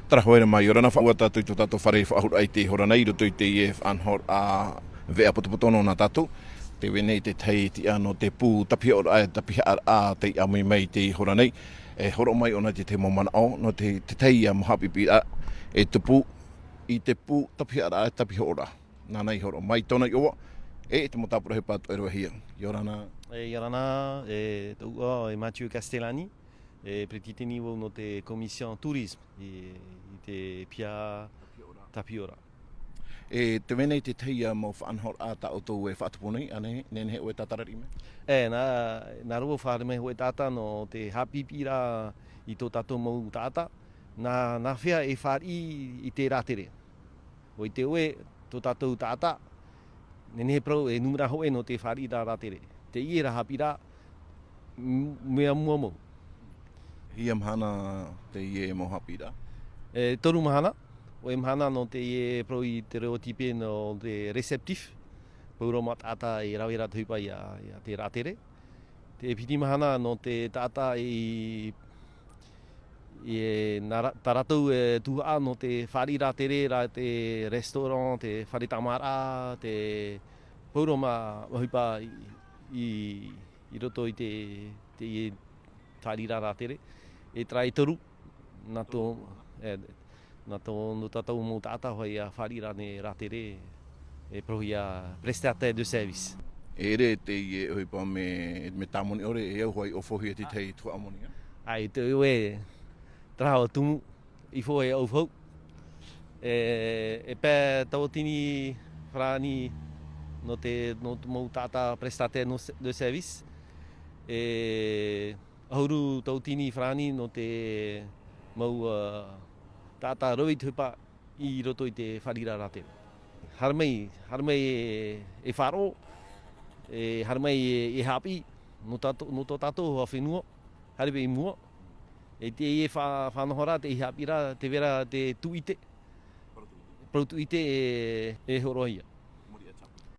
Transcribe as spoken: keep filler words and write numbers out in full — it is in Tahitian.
Tarahoera mai, ʻia ora na faʻahou tātou i tō tātou fare faʻahou i teie hora nei, i roto i teie faʻanahoraʻa veʻa potopoto nō tātou. Tē vai nei te tahi tiʻa nō te pū tapihoʻoraʻa, tapihoʻoraʻa tei ʻāmui mai i teie hora nei. E hōroʻa mai ʻōna i te tahi mau manaʻo, nō te, te tahi mau haʻapiʻiraʻa e tupu i te pū tapihoʻoraʻa, tapihoʻoraʻa. Nāna i hōroʻa mai tōna iʻoa, e te mau tāpura ʻohipa atoʻa e rave hia. ʻIa ora na. E, ʻia ora na, e, tōʻu iʻoa e Mathieu Castellani, e peretiteni vau nō te Commission Tourisme, i, i te piha tapihoʻoraʻa. E tē vai nei te tahi mau faʻanahoraʻa tā ʻoutou e faʻatupu nei, ʻa nehenehe ʻoe e tātarariʻi mai? E, nā, nā roto fārerei mai hoʻi taʻata nō te haʻapiʻiraʻa i tō tātou mau taʻata, nā, nā hea e fāriʻi i te rātere. ʻOia ʻoe, tō tātou taʻata, nehenehe parau e nūmera hōʻē nō te fāriʻiraʻa rātere. Teie rā haʻapiʻiraʻa, m-, mea mua mau. Hia mahana teie mau haʻapiʻiraʻa? E toru mahana, ʻoe mahana nō teie parau i te reo tīpē nō te réceptif, pauroa mau taʻata e rave ra te ʻohipa ia, ia te rātere. Te piti mahana nō te taʻata i, i nā ra-, tā rātou e tuhaʻa nō te fāriʻi rātere, rā te restaurant, te fare tāmāraʻa, te pauroa mau ʻohipa i, i, i roto i te, te fāriʻiraʻa rātere. E terā e toru, nā tō, e, nā tō, nō tātou mau taʻata hoʻi ia fāriʻi rānei rātere, e parauhia prestataire de service. E ʻere teie ʻohipa mea, mea tāmoni ʻore, e au hoʻi ʻo fauhia te tahi tuhaʻa moni, ā? ʻAe, i te ʻoe, terā ʻo tumu, i fauhia ʻo fau. E, e pae tauatini farāni nō te, nō te mau taʻata prestataire nō se-, de service. E, ʻahuru tauatini farāni nō te mau, ā, taʻata rave i te ʻohipa i roto i te fāriʻiraʻa rātere. Haere mai, haere mai e, e faʻaroʻo, e haere mai e, e haʻapiʻi, nō tātou, nō tō tātou hoa fenua, haere mai i mua. E teie fa-, faʻanahoraʻa, teie haʻapiʻiraʻa, tē vai ra te tūʻite, parau tūʻite e, e hōroʻahia.